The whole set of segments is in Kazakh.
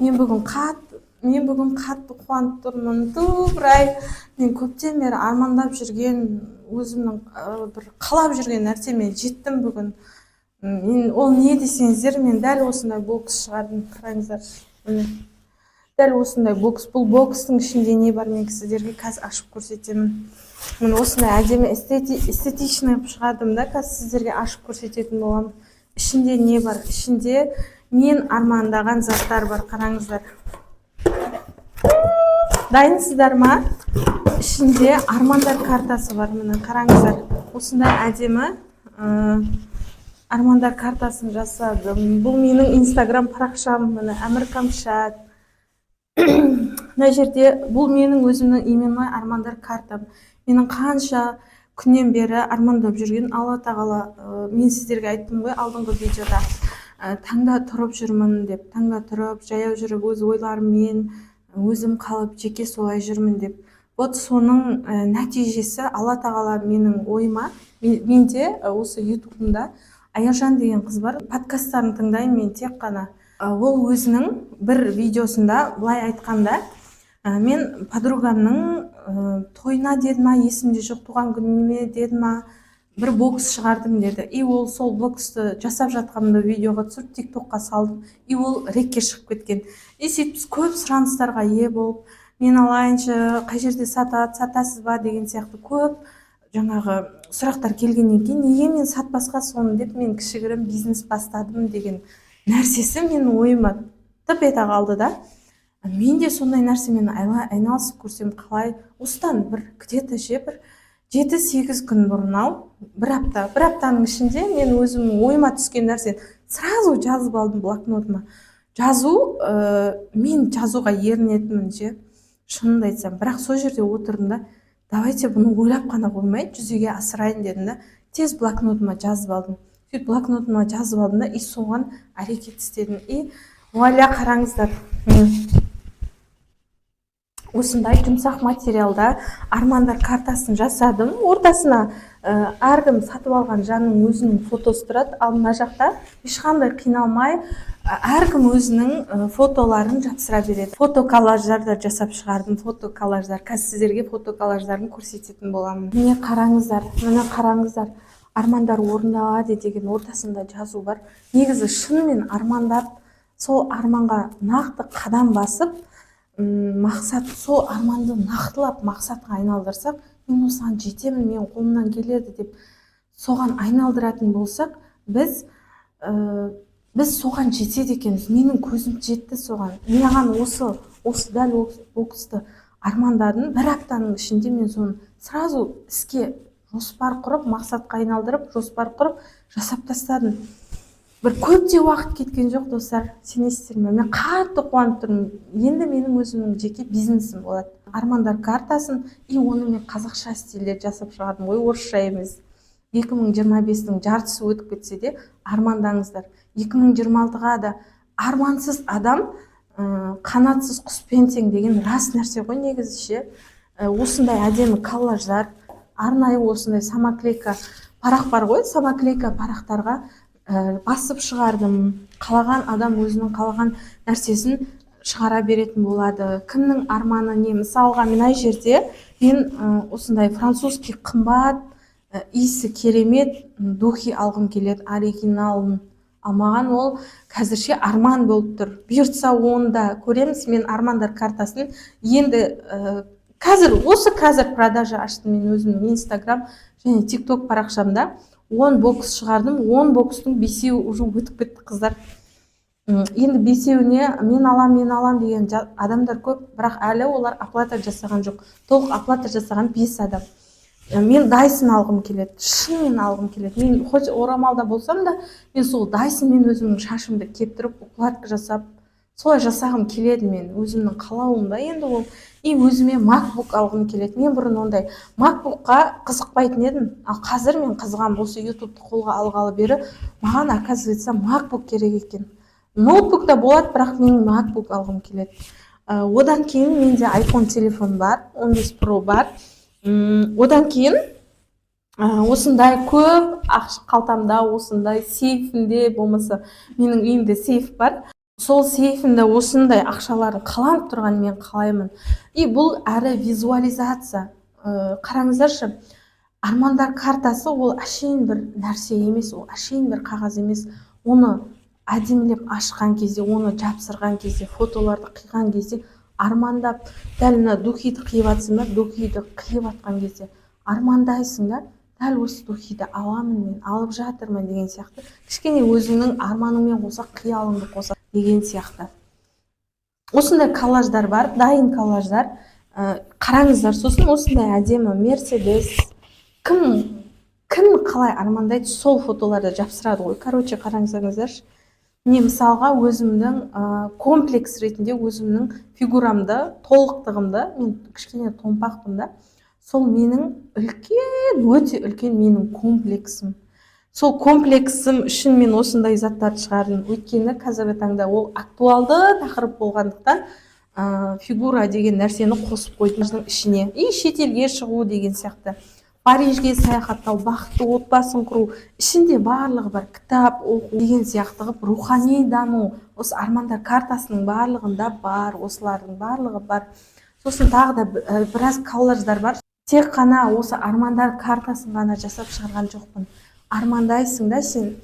Мен бүгін қатты қуанып тұрмын. Ту, мен көптен бері армандап жүрген, өзімнің бір қалап жүрген нәрсеме жеттім бүгін. Мен ол не десеңіздер, мен дәл осындай бокс шығардым. Қараңыздар, міне, дәл осындай бокс. Бұл бокстың ішінде не бар, мен сіздерге қазір ашып көрсетемін. Міне, осындай әдемі, эстетичный қылып шығардым да, қазір сіздерге ашып көрсететін боламын. Ішінде не бар? Ішінде мен армандаған заттар бар. Қараңыздар, дайынсыздар ма? Ішінде армандар картасы бар. Міне, қараңыздар, осындай әдемі армандар картасын жасадым. Бұл менің Инстаграм парақшам, міне, Әмір Камшат. Мына жерде бұл менің өзімнің именной армандар картам. Менің қанша күннен бері армандап жүрген, Алла тағала, мен сіздерге айттым ғой алдыңғы видеода, таңда тұрып жүрмін деп, таңда тұрып, жаяу жүріп, өз ойларыммен өзім қалып, жеке солай жүрмін деп. Вот соның нәтижесі, Алла тағала менің ойыма, менде осы Ютубымда Аяжан деген қыз бар, подкасттарын тыңдаймын мен тек қана. Ол өзінің бір видеосында былай айтқанда, мен подругамның тойына деді ма, есімде жоқ, туған күніне деді ма, бір бокс шығардым деді. И ол сол боксты жасап жатқанымда видеоға түсіріп, Тик Токқа салдым, и ол рекке шығып кеткен. И сөйтіп көп сұраныстарға ие болып, мен алайыншы, қай жерде сатады, сатасыз ба деген сияқты көп жаңағы сұрақтар келгеннен кейін, неге мен сатпасқа соны деп, мен кішігірім бизнес бастадым деген нәрсесі менің ойыма тып ете қалды да. Мен де сондай нәрсемен айналысып көрсем қалай? Осыдан бір где-то ше, бір 7-8 күн бұрын ау, бір апта, бір аптаның ішінде мен өзімнің ойыма түскен нәрсені сразу жазып алдым блокнотыма. Жазу, мен жазуға ерінетінмін ше, шынымды айтсам. Бірақ сол жерде отырдым да, давайте бұны ойлап қана қоймай, жүзеге асырайын дедім да, тез блокнотыма жазып алдым. Сөйтіп блокнотыма жазып алдым да, и соған әрекет істедім. И вуаля, қараңыздар, міне, осындай жұмсақ материалда армандар картасын жасадым. Ортасына әркім сатып алған жанның өзінің фотосы тұрады, ал мына жақта ешқандай қиналмай, әркім өзінің фотоларын жапсыра береді. Фото коллаждар да жасап шығардым, фото коллаждар. Қазір сіздерге фото коллаждарын көрсететін боламын. Міне, қараңыздар, міне, қараңыздар, «Армандар орындалады» деген ортасында жазу бар. Негізі шынымен армандап, сол арманға нақты қадам басып, мақсат, сол арманды нақтылап, мақсатқа айналдырсақ, мен осыған жетемін, менің қолымнан келеді деп соған айналдыратын болсақ, біз соған жетеді екенбіз. Менің көзім жетті соған. Маған осы дәл осы боксты армандадым, бір аптаның ішінде мен соны сразу іске, жоспар құрып, мақсатқа айналдырып, жоспар құрып, жасап тастадым. Бір көп те уақыт кеткен жоқ, достар, сенесіздер ме? Мен қатты қуанып тұрмын. Енді менің өзімнің жеке бизнесім болады. Армандар картасын, и оны мен қазақша стильде жасап шығардым ғой, орысша емес. 2025-тің жартысы өтіп кетсе де, армандаңыздар. 2026-ға да. Армансыз адам қанатсыз құспен тең деген рас нәрсе ғой негізі ше. Осындай әдемі коллаждар, арнайы осындай самоклейка парақ бар ғой, самоклейка парақтарға басып шығардым. Қалаған адам өзінің қалаған нәрсесін шығара беретін болады. Кімнің арманы не? Мысалға, мына жерде мен осындай французский қымбат, иісі керемет духи алғым келеді, оригиналын. Ал маған ол қазірше арман болып тұр. Бұйыртса, оны да көреміз. Мен армандар картасын енді қазір, осы қазір продажа аштым. Мен өзімнің Инстаграм және Тик Ток парақшамда 10 бокс шығардым. 10 бокстың бесеуі уже өтіп кетті, қыздар. Енді бесеуіне мен алам, мен алам деген адамдар көп, бірақ әлі олар оплата жасаған жоқ. Толық оплата жасаған бес адам. Мен Дайсон алғым келеді, шынымен алғым келеді. Мен хоть орамалда болсам да, мен сол Дайсонмен өзімнің шашымды кептіріп, укладка жасап, солай жасағым келеді. Мен өзімнің қалауым да енді ол. И өзіме Макбук алғым келеді. Мен бұрын ондай Макбукқа қызықпайтын едім, ал қазір мен қызығамын. Осы Ютубты қолға алғалы бері маған, оказывается, Макбук керек екен. Ноутбук та болады, бірақ мен Макбук алғым келеді. Одан кейін менде iPhone телефон бар, 15 Pro бар. Одан кейін осындай көп ақша қалтамда, осындай сейфімде, болмаса менің үйімде сейф бар. Сол сейфімде осындай ақшалардың қаланып тұрғанын мен қалаймын. И бұл әрі визуализация. Қараңыздаршы, армандар картасы ол әшейін бір нәрсе емес, ол әшейін бір қағаз емес. Оны әдемілеп ашқан кезде, оны жапсырған кезде, фотоларды қиған кезде, армандап, дәл мына духиді қиып жатсың ба, духиді қиып жатқан кезде армандайсың да, дәл осы духиді аламын, мен алып жатырмын деген сияқты. Кішкене өзіңнің арманыңмен қоса қиялыңды қоса деген сияқты. Осындай коллаждар бар, дайын коллаждар. Қараңыздар. Сосын осындай әдемі Мерседес. Кім кім қалай армандайды, сол фотоларды жапсырады ғой. Короче, қараңыздаршы, міне, мысалға, өзімнің комплекс ретінде өзімнің фигурамды, толықтығымды, мен кішкене томпақпын да, сол менің үлкен, өте үлкен менің комплексім. Сол комплексім үшін мен осындай заттарды шығардым, өйткені қазіргі таңда ол актуалды тақырып болғандықтан, фигура деген нәрсені қосып қойдым ішіне. И шетелге шығу деген сияқты, Парижге саяхаттау, бақытты отбасын құру, ішінде барлығы бар, кітап оқу деген сияқты қылып, рухани даму. Осы армандар картасының барлығында бар, осылардың барлығы бар. Сосын тағы да біраз коллаждар бар. Тек қана осы армандар картасын ғана жасап шығарған жоқпын. Армандайсың да сен.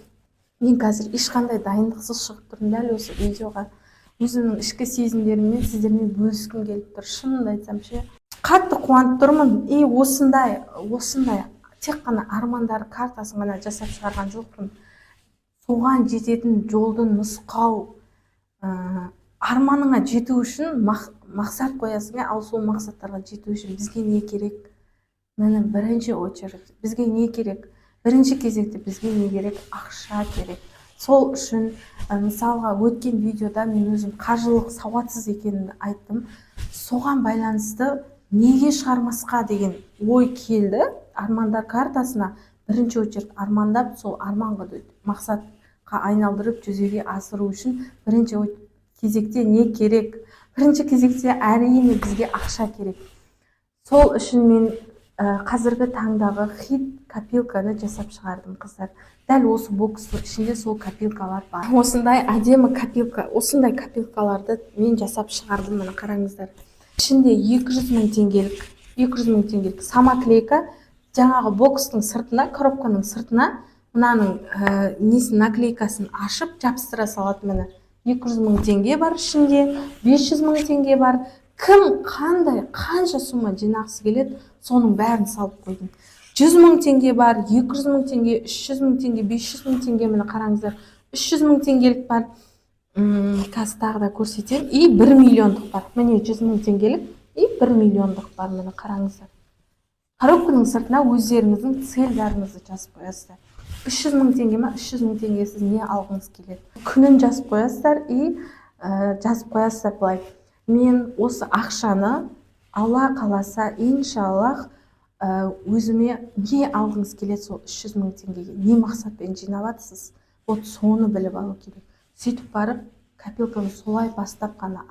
Мен қазір ешқандай дайындықсыз шығып тұрмын дәл осы видеоға. Өзімнің ішкі сезімдеріммен сіздермен бөліскім келіп тұр. Шынымды айтсам ше, қатты қуанып тұрмын. И осындай тек қана армандар картасын ғана жасап шығарған жоқпын. Соған жететін жолды нұсқау. Арманыңа жету үшін мақсат қоясың, иә. Ал сол мақсаттарға жету үшін бізге не керек? Міне, бірінші очередь бізге не керек? Бірінші кезекте бізге не керек? Ақша керек. Сол үшін, мысалға, өткен видеода мен өзім қаржылық сауатсыз екенімді айттым. Соған байланысты неге шығармасқа деген ой келді. Армандар картасына бірінші очередь армандап, сол арманға, мақсатқа айналдырып, жүзеге асыру үшін бірінші кезекте не керек? Бірінші кезекте, әрине, бізге ақша керек. Сол үшін мен қазіргі таңдағы хит копилканы жасап шығардым, қыздар. Дәл осы бокстың ішінде сол копилкалар бар. Осындай әдемі копилка, осындай копилкаларды мен жасап шығардым. Міне, қараңыздар, ішінде 200 мың теңгелік, 200 мың теңгелік самоклейка. Жаңағы бокстың сыртына, коробканың сыртына мынаның несін, наклейкасын ашып жабыстыра салады. Міне, 200 мың теңге бар ішінде, 500 мың теңге бар. Кім қандай, қанша сумма жинағысы келеді, соның бәрін салып қойдым. 100 мың теңге бар, 200 мың теңге, 300 мың теңге, 500 мың теңге. Міне, қараңыздар, 300 мың теңгелік бар. Қазір тағы да көрсетемін. И 1 миллиондық бар. Міне, 100 мың теңгелік и 1 миллиондық бар. Міне, қараңыздар, коробканың сыртына өздеріңіздің цельдарыңызды жазып қоясыздар. 300 мың теңге ма? 300 мың теңге сіз не алғыңыз келеді, күнін жазып қоясыздар. И жазып қоясыздар былай: мен осы ақшаны, Алла қаласа, иншаллах, өзіме не алғыңыз келеді, сол 300 мың теңгеге не мақсатпен жинап жатырсыз, вот соны біліп алу керек. Сөйтіп барып копилканы солай бастап қана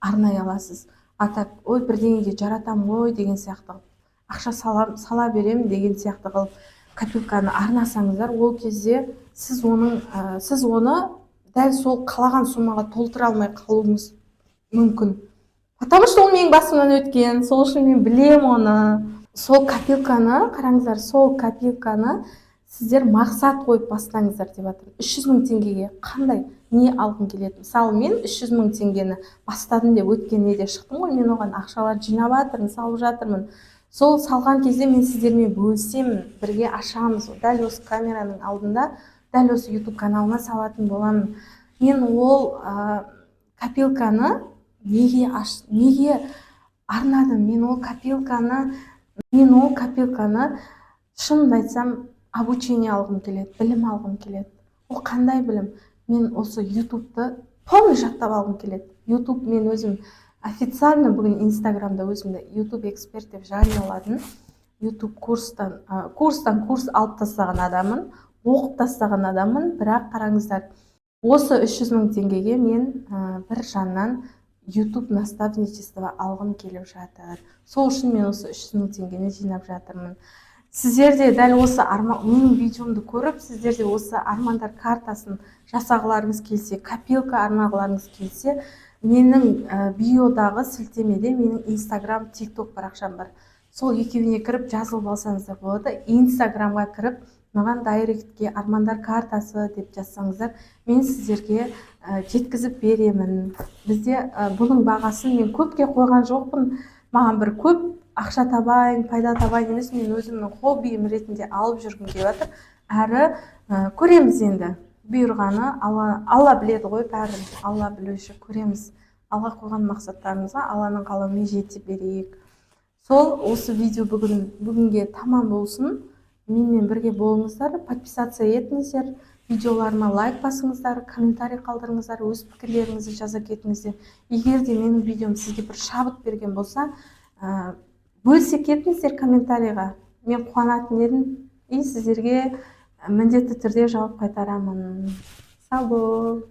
арнай аласыз. А так, ой, бірдеңеге жаратамын ғой деген сияқты қылып, ақша сала беремін деген сияқты қылып копилканы арнасаңыздар, ол кезде сіз оны дәл сол қалаған суммаға толтыра алмай қалуыңыз мүмкін, потому что ол менің басымнан өткен. Сол үшін мен білемін оны. Сол копилканы қараңыздар, сол копилканы сіздер мақсат қойып бастаңыздар деп жатырмын. 300 мың теңгеге қандай, не алғың келеді? Мысалы, мен 300 мың теңгені бастадым деп өткен неде шықтым ғой. Мен оған ақшалар жинап жатырмын, салып жатырмын. Сол салған кезде мен сіздермен бөлісемін, бірге ашамыз. Дәл осы камераның алдында, дәл осы YouTube каналыма салатын боламын. Мен ол копилканы неге арнадым? Мен ол копилканы, шынымды айтсам, обучение алғым келеді, білім алғым келеді. Ол қандай білім? Мен осы Ютубты полный жаттап алғым келеді. Ютуб, мен өзім официально бүгін Инстаграмда өзімді Ютуб эксперт деп жарияладым. Ютуб курстан курс алып тастаған адаммын, оқып тастаған адаммын. Бірақ қараңыздар, осы 300 мың теңгеге мен бір жаннан Ютуб наставничество алғым келіп жатыр. Сол үшін мен осы 300 мың теңгені жинап жатырмын. Сіздер де дәл осы менің видеомды көріп, сіздер де осы армандар картасын жасағыларыңыз келсе, копилка арнағыларыңыз келсе, менің биодағы сілтемеде менің Инстаграм, Тикток парақшам бар. Сол екеуіне кіріп, жазылып алсаңыздар болады. Инстаграмға кіріп, маған директке «армандар картасы» деп жазсаңыздар, мен сіздерге жеткізіп беремін. Бізде бұның бағасын мен көпке қойған жоқпын. Маған бір көп ақша табайын, пайда табайын емес, мен өзімнің хоббиім ретінде алып жүргім келіп жатыр. Әрі көреміз енді, бұйырғаны. Алла, Алла біледі ғой бәрін, Алла білуші. Көреміз, алға қойған мақсаттарымызға Алланың қалауымен жете берейік. Сол, осы видео бүгінге тамам болсын. Менімен бірге болыңыздар, подписаться етіңіздер, видеоларыма лайк басыңыздар, комментарий қалдырыңыздар, өз пікірлеріңізді жаза кетіңіздер. Егер де менің видеом сізге бір шабыт берген болса, бөлісе кетіңіздер комментарийға, мен қуанатын едім и сіздерге міндетті түрде жауап қайтарамын. Сау бол.